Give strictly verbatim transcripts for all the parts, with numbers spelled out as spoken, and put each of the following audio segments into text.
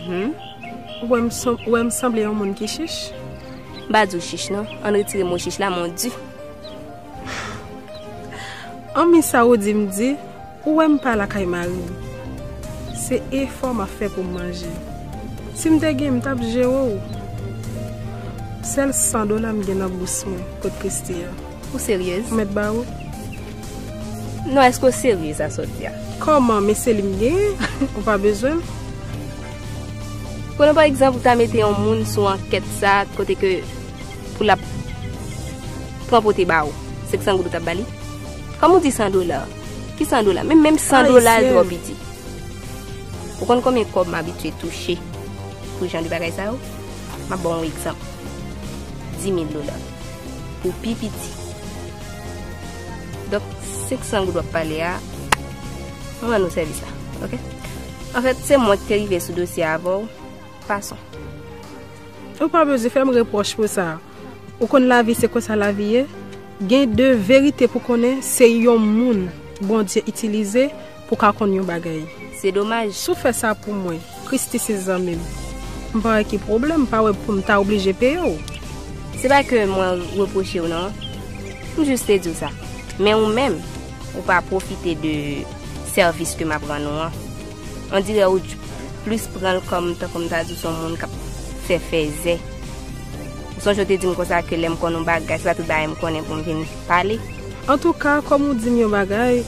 Hmm? Ou wè m san- ou wè m sanble yon moun ki chich? M pa di w chich non, ann retire mo chich la, men w di. Anmi sa ou di m di, ou wè m pa lakay mari m. Se efò m ap fè pou m manje. Si m te gen, m t ap jere w. Sèl san dola m gen nan bous mwen, kot Christie a. Ou seryez? Ou mèt ba ou? Non, èske w serye sa sa w di a? Kòman? Men se li m genyen. Ou pa bezwen l? Pran pa egzanp, ou ta mete yon moun sou ankèt sa, kote ke pou l ap pran pote ba ou. Senk san goud ou t ap ba li? Kòm ou di san dola, ki san dola? Menm, menm san dola l twò piti. Ou konn konbyen kòb m abitye touche pou jan de bagay sa yo? M ap ba w yon egzanp. Di mil dola. Pou pi piti. Donk, senk san goud w ap pale a, mwen rann ou sèvis la, oke? Anfèt, se mwen ki te rive sou dosye a avè w. Fason. Ou pa bezwen fè m repwòch pou sa. Ou konn lavi se konsa lavi ye. Gen de verite pou konnen se yon moun Bondye itilize pou ka konn yon bagay. Se domaj. Si w fè sa pou mwen, Christie se zanmi m. M pa wè ki pwoblèm, m pa wè pou m ta oblije peye w. Se pa ke mwen repwoche w non. M jis te di w sa. Men ou menm, ou pa pwofite de sèvis ke m ap rann ou an. On dirè ou j- plis pran l kòm tankou m ta di w se yon moun k ap fè fèzè. Ou sonje w te di m konsa ke lè m konn yon bagay, se pa tout bagay m konnen pou m vin pale. Antouka, kòm ou di m yon bagay,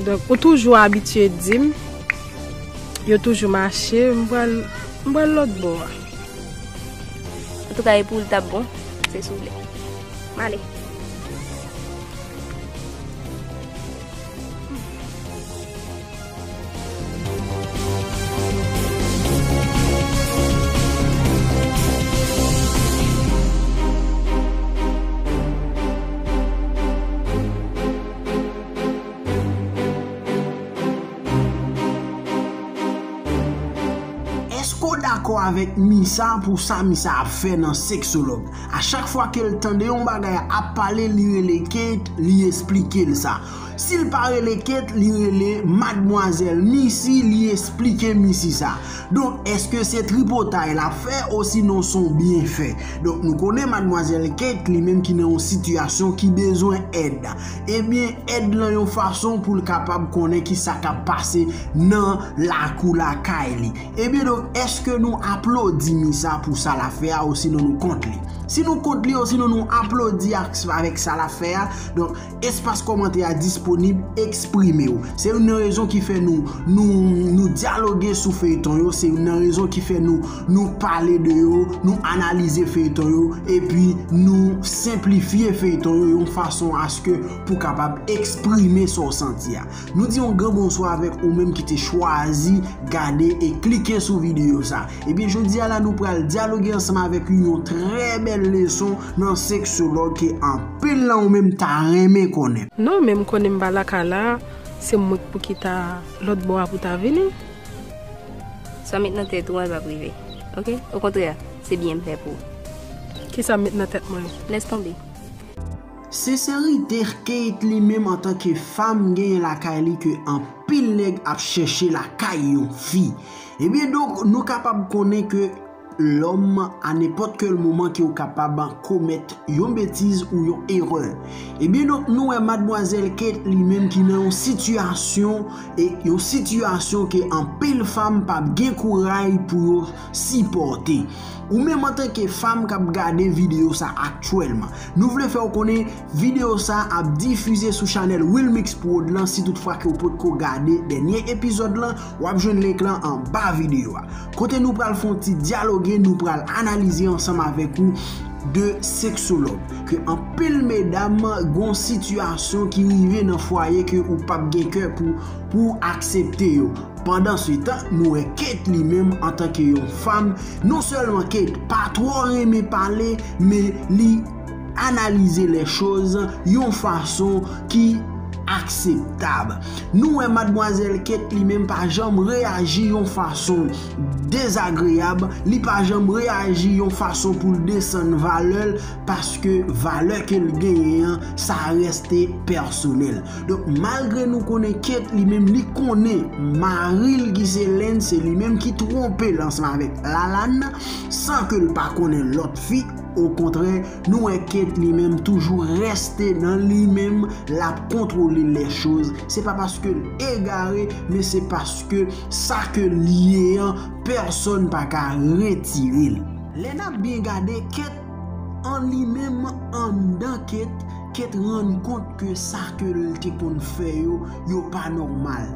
donk, ou toujou abitye di m, yo toujou mache, m pral, m pral lòt bò a. Antouka, e pou l t ap bon, se sou vle. M ale. Èske w dakò avèk Misa pou sa Misa ap fè nan seksològ? A chak fwa ke l tande yon bagay ap pale, li rele Kate, li esplike l sa. Si l pa rele Kate, li rele madmwazèl Missy, li esplike Missy sa. Donk, èske se tripotay l ap fè, osinon se yon byenfè? Donk, nou konnen madmwazèl Kate, li menm ki nan yon sitiyasyon ki bezwen èd. Ebyen, èd lan yon fason pou l kapab konnen ki sa k ap pase nan lakou lakay li. Ebyen, donk, èske nou aplodi Misa pou sa l ap fè a, osinon nou kont li? Si nou kont li, osinon nou aplodi ak, avèk sa l ap fè a, donk, espas kòmantè a disponib, eksprime w. Se youn nan rezon ki fè nou, nou, nou dyaloge sou feyton yo, se youn nan rezon ki fè nou, nou pale de yo, nou analize feyton yo, epi nou senplifye feyton yo yon fason aske pou kapab eksprime sa w santi a. Nou di yon gran bonswa avèk ou menm ki te chwazi gade e klike sou videyo sa. Ebyen, jodi a la, nou pral dyaloge ansanm avèk ou yon trè bèl leson nan seksològ ke anpil nan ou menm ta renmen konnen. Non, men m konnen m pa lakay la, se mwen k pou kite lòt bò a pou ta vini. Sa w met nan tèt ou an, l p ap rive. Oke? Okontrè, se byen m fè pou ou. Kisa m met nan tèt mwen? Lès tonbe. Senserite Kate li menm antanke fanm genyen lakay li ke anpil nèg ap chèche lakay yon fi. Ebyen donk, nou kapab konnen ke lòm a nenpòt kèl moman ke w kapab komèt yon betiz ou yon erè. Ebyen donk, nou wè madmwazèl Kate li menm ki nan yon sitiyasyon, e yon sitiyasyon ke anpil fanm p ap gen kouray pou yo sipòte. Ou menm antanke fanm k ap gade videyo sa aktyèlman, nou vle fè w konnen videyo sa ap difize sou chanèl Wilmix Prod lan. Si toutfwa ke w potko gade dènye epizòd lan, w ap jwenn link lan anba videyo a. Kote nou pral fè yon ti dyaloge, nou pral analize ansanm avèk ou de seksològ. Ke anpil medam gon sitiyasyon ki rive nan fwaye ke ou p ap gen kè pou, pou aksepte yo. Pandansetan, nou wè Kate li menm antanke yon fanm, non sèlman Kate pa twò renmen pale, men li analize lè choz yon fason ki akseptab. Nou wè madmwazèl Kate li menm pa janm reyaji yon fason dezagreyab, li pa janm reyaji yon fason pou l desann valè l, paske valè ke l genyen an, sa reste pèsonèl. Donk, malgre nou konnen Kate li menm, li konnen mari l ki se Lens, se li menm ki twonpe l ansanm avèk Lalane, san ke l pa konnen lòt fi. Okontrè, nou wè Kate li menm toujou reste nan li menm, l ap kontwole lè choz. Se pa paske l egare, men se paske sa ke l ye an, pèsonn pa ka retire l. Lè n ap byen gade, Kate an li menm, anndan Kate, Kate rann kont ke sa ke l te konn fè yo, yo pa nòmal.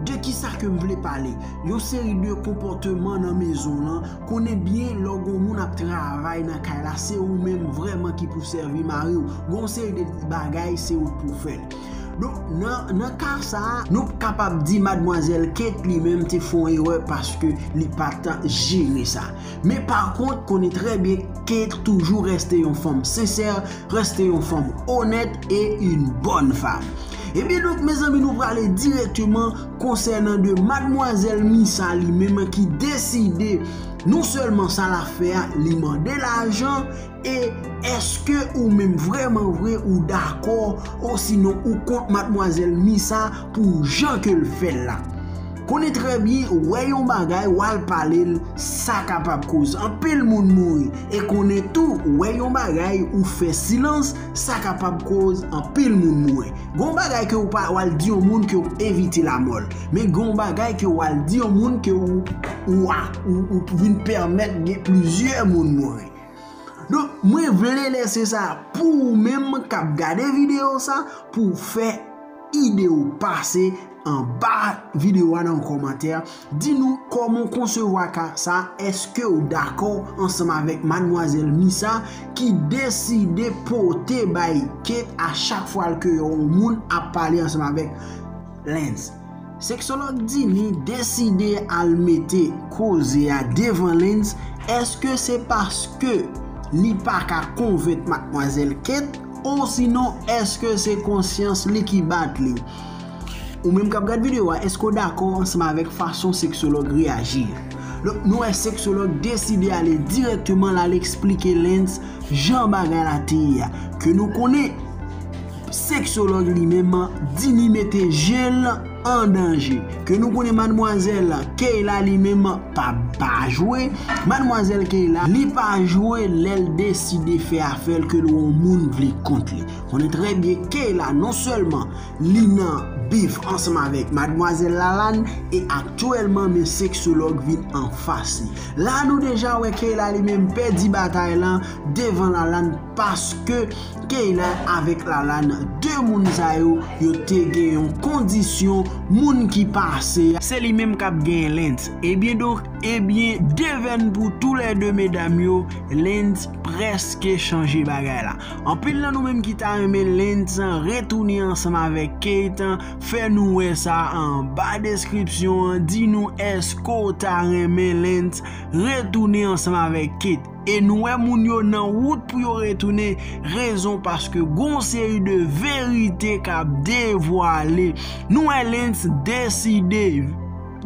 De ki sa ke m vle pale? Yon seri de konpòteman nan mezon lan. Konnen byen, lè w gon moun ap travay nan kay la, se ou menm vrèman ki pou sèvi mari w. Gon seri de bagay, se ou k pou fè l. Donk, nan, nan ka sa a, nou kapab di madmwazèl Kate li menm te fè yon erè paske li pa t jere sa. Men pa kont, konnen trè byen, Kate toujou reste yon fanm sensè, reste yon fanm onèt e yon bòn fanm. Ebyen donk, mezanmi, nou prale dirèkteman konsènan de madmwazèl Misa li menm ki deside, non sèlman sa l ap fè a, li mande lajan, e èske ou menm vrèman vre ou dakò, osinon ou kont madmwazèl Misa pou jan ke l fè l la? Konnen trè byen, wè yon bagay, w al pale l, sa kapab koz anpil moun mouri. E konnen tou, wè yon bagay, ou fè silans, sa kapab koz anpil moun mouri. Gon bagay ke ou pa, w al di yon moun ke w evite lamò l. Men gon bagay ke w al di yon moun ke ou, ou, a- ou, ou vin pèmèt gen plizyè moun mouri. Donk, mwen vle lese sa pou ou menm k ap gade videyo sa, pou w fè ide w pase anba videyo a nan yon kòmantè. Di nou kòman w konsevwa ka sa, èske w dakò ansanm avèk madmwazèl Misa ki deside pote bay Kate a chak fwa ke yon moun ap pale ansanm avèk Lens? Seksològ Dini deside al mete koze a devan Lens, èske se paske li pa ka konvenk madmwazèl Kate, osinon èske se konsyans li ki bat li? Ou menm k ap gad videyo a, èske w dakò ansanm avèk fason seksològ reyaji a? Donk, nou wè seksològ deside ale dirèkteman l al eksplike Lens jan bagay la te ye a. Ke nou konnen, seksològ li menm, Dini mete je l an danje. Ke nou konnen madmwazèl Kayla li menm pa, pa jwe. Madmwazèl Kayla, li pa jwe lè l deside fè afè l ke l wè yon moun vle kont li. Konnen trè byen Kayla, non sèlman li nan bif ansanm avèk madmwazèl Lalane, e aktyèlman men seksològ vin anfas li. La nou deja wè Kayla li menm pèdi batay lan devan Lalane, paske Kayla avèk Lalane, de moun sa yo, yo te gen yon kondisyon, moun ki pase a, se li menm k ap genyen Lens. Ebyen donk, ebyen, de vèn pou toulède medam yo, Lens prèske chanje bagay la. Anpil nan nou menm ki ta renmen Lens retounen ansanm avèk Kate, fè nou wè sa anba deskripsyon an. Di nou, èske w ta renmen Lens retounen ansanm avèk Kate? E nou wè moun yo nan wout pou yo retounen, rezon paske gon seri de verite k ap devwale. Nou wè Lens deside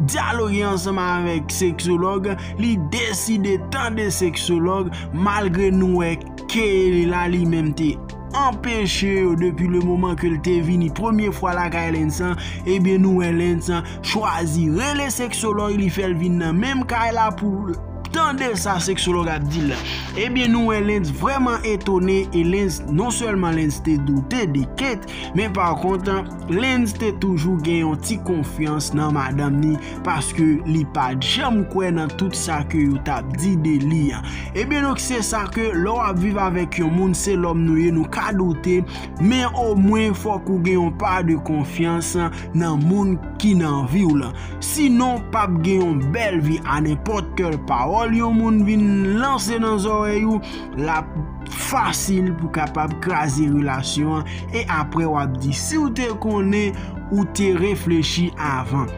dyaloge ansanm avèk seksològ, li deside tande seksològ, malgre nou wè Kayla li menm te anpeche yo depi le moman ke l te vini premye fwa lakay Lens an, ebyen nou wè Lens chwazi rele seksològ, li fè l vin nan menm kay la pou tande sa seksològ ap di l la. Ebyen nou wè Lens vrèman etone, e Lens, non sèlman Lens te doute de Kate, men pa kont, Lens te toujou gen yon ti konfyans nan madanm ni, paske li pa t janm kwè nan tout sa ke yo t ap di de li an. Ebyen donk se sa ke lè w ap viv avèk yon moun, se lòm nou ye, nou ka doute, men omwen fòk ou gen yon pa de konfyans nan moun ki nan vi w lan. Sinon, p ap gen yon bèl vi. A nenpòt kèl pawòl yon moun vin lanse nan zòrèy ou, l ap fasil pou kapab kraze relasyon an, e apre w ap di si w te konnen, ou te reflechi avan.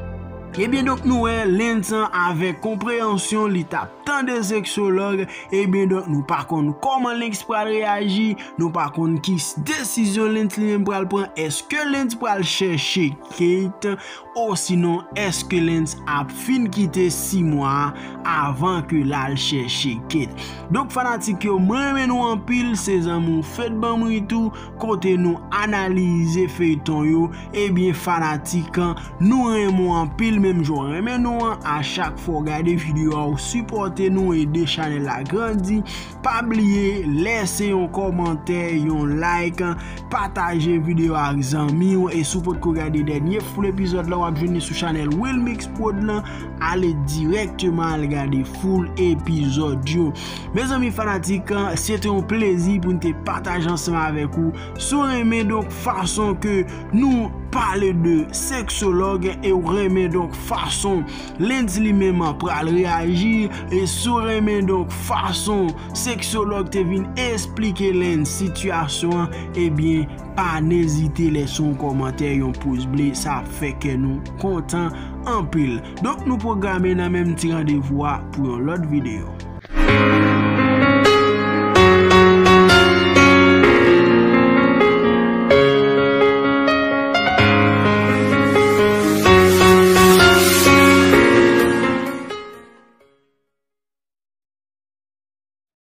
Ebyen donk nou wè Lens an avèk konpreyansyon li t ap tande seksològ. Ebyen donk nou pa konn kòman Lens pral reyaji, nou pa konn ki desizyon Lens li menm pral pran. Èske Lens pral chèche Kate, osinon èske Lens ap fin kite sis mwa a avan ke l al chèche Kate? Donk fanatik yo, mwen renmen nou anpil, se zanmi w Fed Banm Ritou, kote nou analize feyton yo. Ebyen fanatik, nou renmen w anpil, menm jan w renmen nou an, a chak fwa w gade videyo a, w sipòte nou, ede chanèl la grandi. Pa bliye lèse yon kòmantè, yon like, pataje videyo a ak zanmi w, e si w potko gade dènye full epizòd la, w ap jwenn li sou chanèl Wilmix Prod lan. Ale dirèkteman al gade full epizòd yo. Mezanmi fanatik, se te yon plezi pou n te pataje ansanm avèk ou. Si w renmen donk fason ke nou pale de seksològ e w renmen donk fason Lens li menm pral reyaji, e si w renmen donk fason seksològ te vin esplike Lens sitiyasyon an, ebyen pa n ezite lèse yon kòmantè, yon pous ble, sa ap fè kè nou kontan anpil. Donk nou pwograme nan menm ti randevou a pou yon lòt videyo.